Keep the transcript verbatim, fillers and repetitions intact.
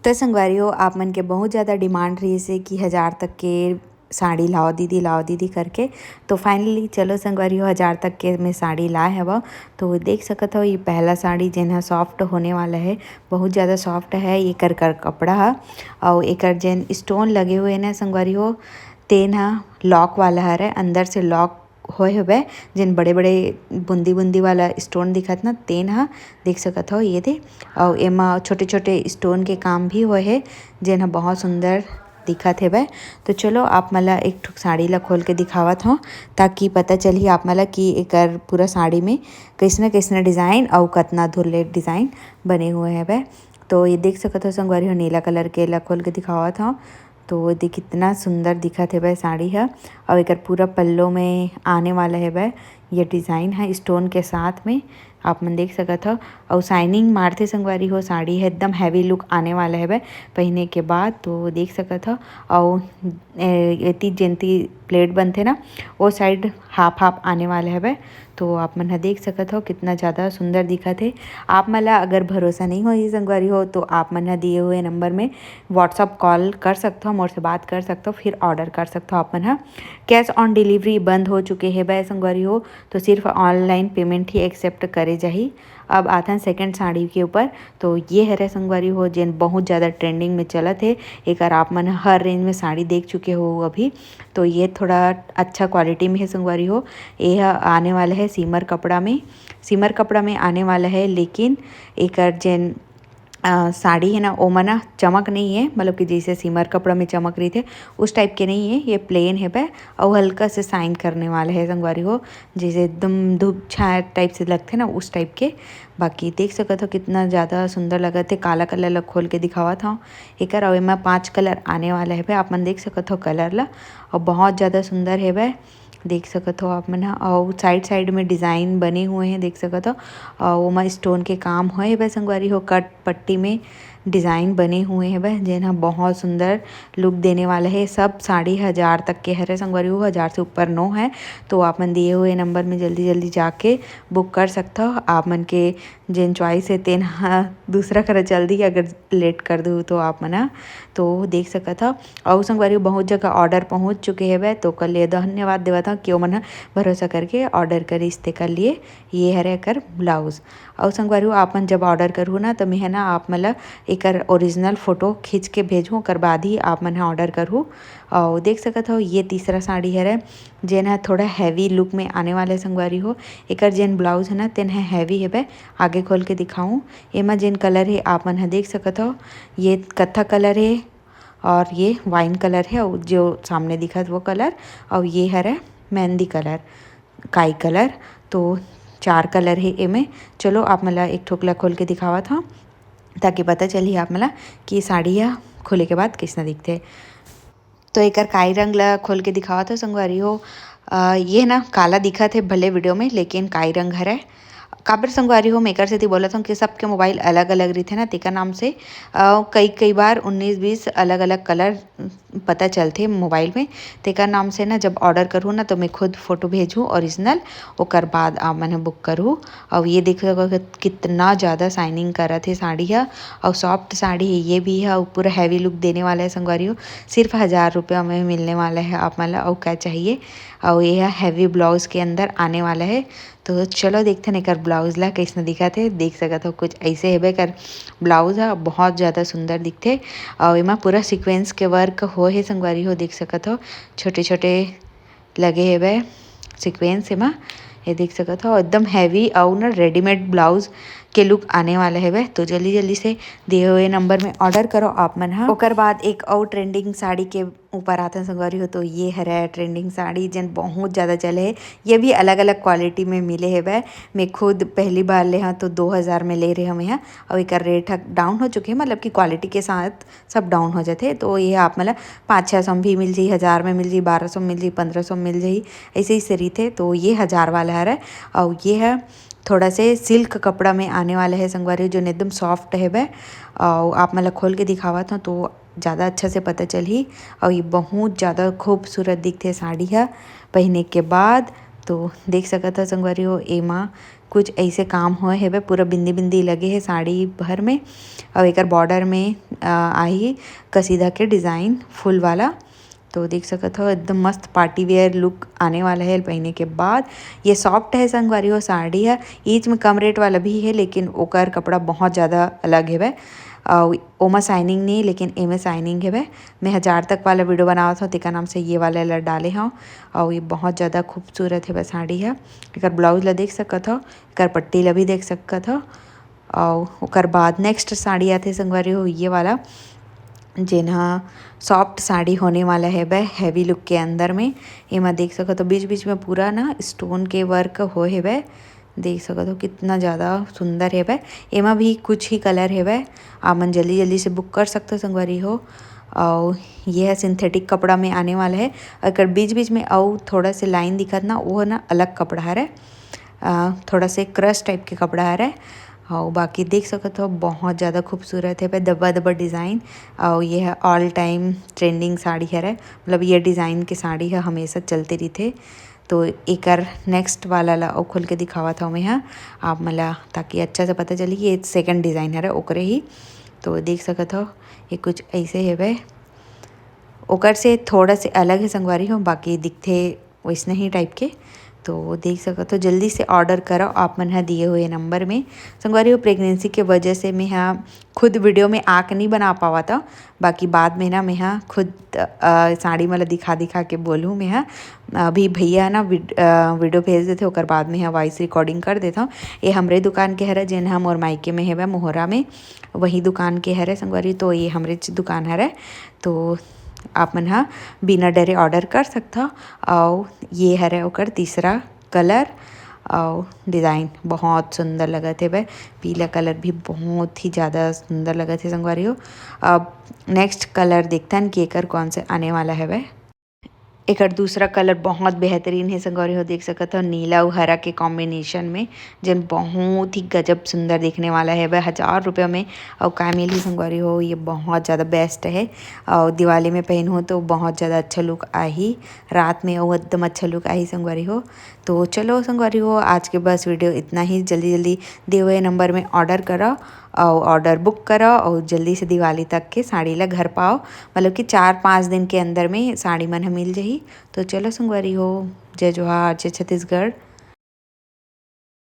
तो संगवारी हो, आप मन के बहुत ज़्यादा डिमांड रहिस हे कि हज़ार तक के साड़ी लाओ दीदी, लाओ दीदी करके। तो finally चलो संगवारी हो, हज़ार तक के में साड़ी लाए हवं। तो देख सकत हो, ये पहला साड़ी जेन ह सॉफ्ट होने वाला है, बहुत ज़्यादा सॉफ्ट है एकर कर कपड़ा ह। अउ एकर जेन स्टोन लगे हुए ना संगवारी हो, तेन ह लॉक वाला हरे, अंदर से लॉक होए हवे, जेन बड़े-बड़े बूंदी-बूंदी वाला स्टोन दिखत ना, तेन ह देख सकत हो ये दे। अउ एमा छोटे-छोटे स्टोन के काम भी होए हे, जेन ह बहुत सुंदर दिखत हेवय। तो चलो, आप मन ला एक ठो साड़ी ला खोल के दिखावत हव, ताकि पता चलही आप मन ला कि एकर पूरा साड़ी में कइसने-कइसने डिजाइन अउ कतना धुर ले डिजाइन बने हुए हवय। तो ये देख सकत हो संगवारी हो, नीला कलर के ला खोल के दिखावत हव। तो ये दे कितना सुंदर दिखत हेवय साड़ी ह, अउ एकर पूरा पल्लो में आने वाला हेवय ये डिजाइन ह स्टोन के साथ में, आप मन देख सकत हव। अउ शाइनिंग मारथे संगवारी हो, साड़ी ह एकदम हैवी लुक आने वाला हेवय पहिने के बाद। तो देख सकत हव, अउ ए, एती जेन ती प्लेट बनथे ना, ओ साइड हाफ हाफ आने वाला हेवय। तो आप मन ह देख सकत हव कितना ज़्यादा सुंदर दिखत हे। आप मन ला अगर भरोसा नहीं होही संगवारी हो, तो आप मन ह दिए हुए नंबर में WhatsApp कॉल कर सकत हव, मोर से बात कर सकत हव, फिर ऑर्डर कर सकत हव आप मन ह। कैश ऑन डिलीवरी बंद हो चुके हेवय संगवारी हो, तो सिर्फ ऑनलाइन पेमेंट ही एक्सेप्ट करे जाही। अब आथन सेकंड साड़ी के ऊपर। तो ये हरे संगवारी हो, जेन बहुत ज़्यादा ट्रेंडिंग में चलत हे, एकर आप मन हर रेंज में साड़ी देख चुके हो अभी। तो ये थोड़ा अच्छा क्वालिटी में हे संगवारी हो। ये ह आने वाला है सीमर कपड़ा में, सीमर कपड़ा में आने वाला है, लेकिन एकर जेन अ, साड़ी है ना, ओमा ना चमक नहीं है, मतलब कि जैसे सीमर कपड़ा में चमक रहिथे, उस टाइप के नहीं है। ये प्लेन हेवय, अउ हल्का से शाइन करने वाला है संगवारी हो, जैसे एकदम धूप छाया टाइप से लगथे ना, उस टाइप के। बाकी देख सकत हो कितना ज़्यादा सुंदर लगत हे। काला कलर ला खोल के दिखावत हव एकर, अउ एमा पांच कलर आने वाला हेवय, आप मन देख सकत हो कलर ला, अउ बहुत ज़्यादा सुंदर हेवय। देख सकत हो आप मन ह, अउ साइड साइड में डिजाइन बने हुए हैं, देख सकत हो। अउ ओमा स्टोन के काम होए हेवय संगवारी हो, कट पट्टी में डिजाइन बने हुए हेवय, जेन ह बहुत सुंदर लुक देने वाला है। सब साड़ी हजार तक के हरे संगवारी हो, हजार से ऊपर नो है। तो आप मन दिए हुए नंबर में जल्दी जल्दी जाके बुक कर सकत हो। आप मन के जेन चॉइस है तेन ह दूसरा करा चल दी, अगर लेट कर दू तो आप मन ह तो देख सकत हव। अउ संगवारी हो, बहुत जगह ऑर्डर पहुंच चुके हेवय, तो ओकर लिए धन्यवाद देवत हव कि ओमन ह भरोसा करके ऑर्डर करिस, तेकर लिए ये हरे एकर ब्लाउज। अउ संगवारी हो, आप मन जब ऑर्डर करहू ना, तो मैं ह ना आप मन ल एकर ओरिजिनल फोटो खींच के भेजहूँ, ओकर बाद ही आप मन ह ऑर्डर करहू। अउ देख सकत हव, ये तीसरा साड़ी हरे, जेन ह थोड़ा हैवी लुक में आने वाला है संगवारी हो। एकर जेन ब्लाउज है ना, तेन ह हैवी हेबे। आगे खोल के दिखाऊँ, एमा जेन कलर हे, आप मन ह देख सकत हव, ये कत्था कलर हे और ये वाइन कलर हे, अउ जो सामने दिखत वो कलर, अउ ये हरे मेहंदी कलर, काई कलर। तो चार कलर हे एमे। चलो, आप मन ला एक ठोक ला खोल के दिखावत हव, ताकि पता चलही आप मन ला कि साड़ी ह खुले के बाद कइसना दिखथे। तो एकर काई रंग ला खोल के दिखावत हव संगवारी हो। अ, ये ना काला दिखत हे भले वीडियो में, लेकिन काई रंग हरे। काबर संगवारी हो, मैं एकर सेती बोलत हव कि सबके मोबाइल अलग-अलग रहिथे ना, तेकर नाम से, अ, कई, कई बार उन्नीस बीस अलग-अलग कलर पता चलथे मोबाइल में। तेकर नाम से ना, जब ऑर्डर करहू ना, तो मैं खुद फोटो भेजहूँ ओरिजिनल, ओकर बाद आप मन ह बुक करहू। अउ ये देख सकत हो कितना ज़्यादा शाइनिंग करत हे साड़ी ह, अउ सॉफ्ट साड़ी हे ये भी ह, अउ पूरा हैवी लुक देने वाला है संगवारी हो। सिर्फ हजार रुपया में मिलने वाला है आप मन ला, अउ क्या चाहिए। अउ ये ह हैवी ब्लाउज के अंदर आने वाला है। तो चलो देखथन एकर ब्लाउज ला कइसना दिखत हे। देख सकत हो कुछ ऐसे हेबे कर ब्लाउज ह, बहुत ज़्यादा सुंदर दिखथे। अउ एमा पूरा सीक्वेंस के वर्क होए हे संगवारी हो, देख सकत हो छोटे-छोटे लगे हेबे सीक्वेंस एमा, ये देख सकत हो एकदम हैवी अउ ना रेडीमेड ब्लाउज के लुक आने वाला हेबे। तो जल्दी जल्दी से दिए हुए नंबर में ऑर्डर करो आप मन ह। ओकर बाद एक अउ ट्रेंडिंग साड़ी के ऊपर आथन संगवारी हो, तो ये हरे ट्रेंडिंग साड़ी जेन बहुत ज़्यादा चले हे। ये भी अलग-अलग क्वालिटी में मिले हेवय। मैं खुद पहली बार ले हव तो दो हज़ार में ले रहे हव मैं ह, अउ एकर रेट ह डाउन हो चुके हे, मतलब कि क्वालिटी के साथ सब डाउन हो जाथे। तो ये आप मन ल पाँच छः सौ में भी मिल जाही, हज़ार में मिल जाही, बारह सौ में मिल जाही, पन्द्रह सौ में मिल जाही, ऐसे ही से रहिथे। तो ये हज़ार वाला हरे, अउ ये ह थोड़ा से सिल्क कपड़ा में आने वाला है संगवारी, जो एकदम सॉफ्ट हेवय। अउ आप मन ल खोल के दिखावत हव तो ज़्यादा अच्छा से पता चलही। अउ ये बहुत ज़्यादा खूबसूरत दिखथे साड़ी ह पहिने के बाद। तो देख सकत ह संगवारी हो, एमा कुछ ऐसे काम होए हेबे, पूरा बिंदी बिंदी लगे हे साड़ी भर में। अउ एकर बॉर्डर में अ, आही कसीदा के डिज़ाइन फूल वाला। तो देख सकत हो, एकदम मस्त पार्टी वियर लुक आने वाला है पहने के बाद। ये सॉफ्ट है संगवारी हो साड़ी है, ईच में कम रेट वाला भी है, लेकिन ओकर कपड़ा बहुत ज़्यादा अलग हेबे। अउ ओमा साइनिंग नहीं, लेकिन एमे साइनिंग हेबे। मैं हजार तक वाला वीडियो बनावत हूँ, तेकर नाम से ये वाला ला डाले हूँ। अउ ये बहुत ज़्यादा खूबसूरत हेबे साड़ी है। एकर ब्लाउज ला देख सकत हो, एकर पट्टी ला भी देख सकत हो। अउ ओकर बाद नेक्स्ट साड़ी आथे संगवारी हो, ये वाला, जेन ह सॉफ्ट साड़ी होने वाला हेबे, हैवी लुक के अंदर में। एमा देख सकत हो, बीच बीच में पूरा ना स्टोन के वर्क हो हेबे। देख सकत हो, कितना ज़्यादा सुंदर हेबे। एमा भी कुछ ही कलर हेबे, आप मन जल्दी जल्दी से बुक कर सकत हो संगवारी हो। अउ ये ह सिंथेटिक कपड़ा में आने वाला है। एकर बीच बीच में अउ थोड़ा से लाइन दिखत ना, वो ना अलग कपड़ा हरे, अ, थोड़ा से क्रश टाइप के कपड़ा हरे। अउ बाकी देख सकत हो, बहुत ज़्यादा खूबसूरत हेबे, दब्बा दब्बा डिज़ाइन। अउ ये ह ऑल टाइम ट्रेंडिंग साड़ी हरे, मतलब ये डिज़ाइन के साड़ी ह हमेशा चलते रहिथे। तो एकर नेक्स्ट वाला ला अउ खोल के दिखावत हव मैं ह आप मन ला, ताकि अच्छा से पता चली कि ये सेकंड डिज़ाइन हरे ओकरे ही। तो देख सकत हो, ये कुछ ऐसे हेबे, ओकर से थोड़ा से अलग है संगवारी हो, बाकी दिखथे वैसने ही टाइप के। तो देख सकत हो, जल्दी से ऑर्डर करो आप मन ह दिए हुए नंबर में। संगवारी हो, प्रेगनेंसी के वजह से मैं ह खुद वीडियो में आके नहीं बना पावत हव, बाकी बाद में ना मैं ह खुद अ, साड़ी मन ला दिखा दिखा के बोलूँ मैं ह। अभी भैया ना वीड-, अ, वीडियो भेज देथे, ओकर बाद में ह वॉइस रिकॉर्डिंग कर देथव। ये हमरे दुकान के हरे, जेन ह मोर मायके में हेबे मोहरा में, वही दुकान के हरे संगवारी। तो ये हमरे च दुकान हरे, तो आप मन ह बिना डरे ऑर्डर कर सकथव। अउ ये हरे ओकर तीसरा कलर। अउ डिज़ाइन बहुत सुंदर लगत हेबे, पीला कलर भी बहुत ही ज़्यादा सुंदर लगत हे संगवारी हो। अब नेक्स्ट कलर देखथन कि एकर कौन से आने वाला हेबे। एकर दूसरा कलर बहुत बेहतरीन हे संगवारी हो, देख सकत हो नीला अउ हरा के कॉम्बिनेशन में, जेन बहुत ही गजब सुंदर दिखने वाला हेबे हजार रुपया में। अउ का मिलही संगवारी हो, ये बहुत ज़्यादा बेस्ट है। अउ दिवाली में पहनहू तो बहुत ज़्यादा अच्छा लुक आही, रात में अउ एकदम अच्छा लुक आही संगवारी हो। तो चलो संगवारी हो, आज के बस वीडियो इतना ही। जल्दी जल्दी दिए हुए नंबर में ऑर्डर करो, अउ ऑर्डर बुक करो, अउ जल्दी से दिवाली तक के साड़ी ला घर पाओ, मतलब कि चार पाँच दिन के अंदर में साड़ी मन ह मिल जाही। तो चलो संगवारी हो, जय जोहार, जय छत्तीसगढ़।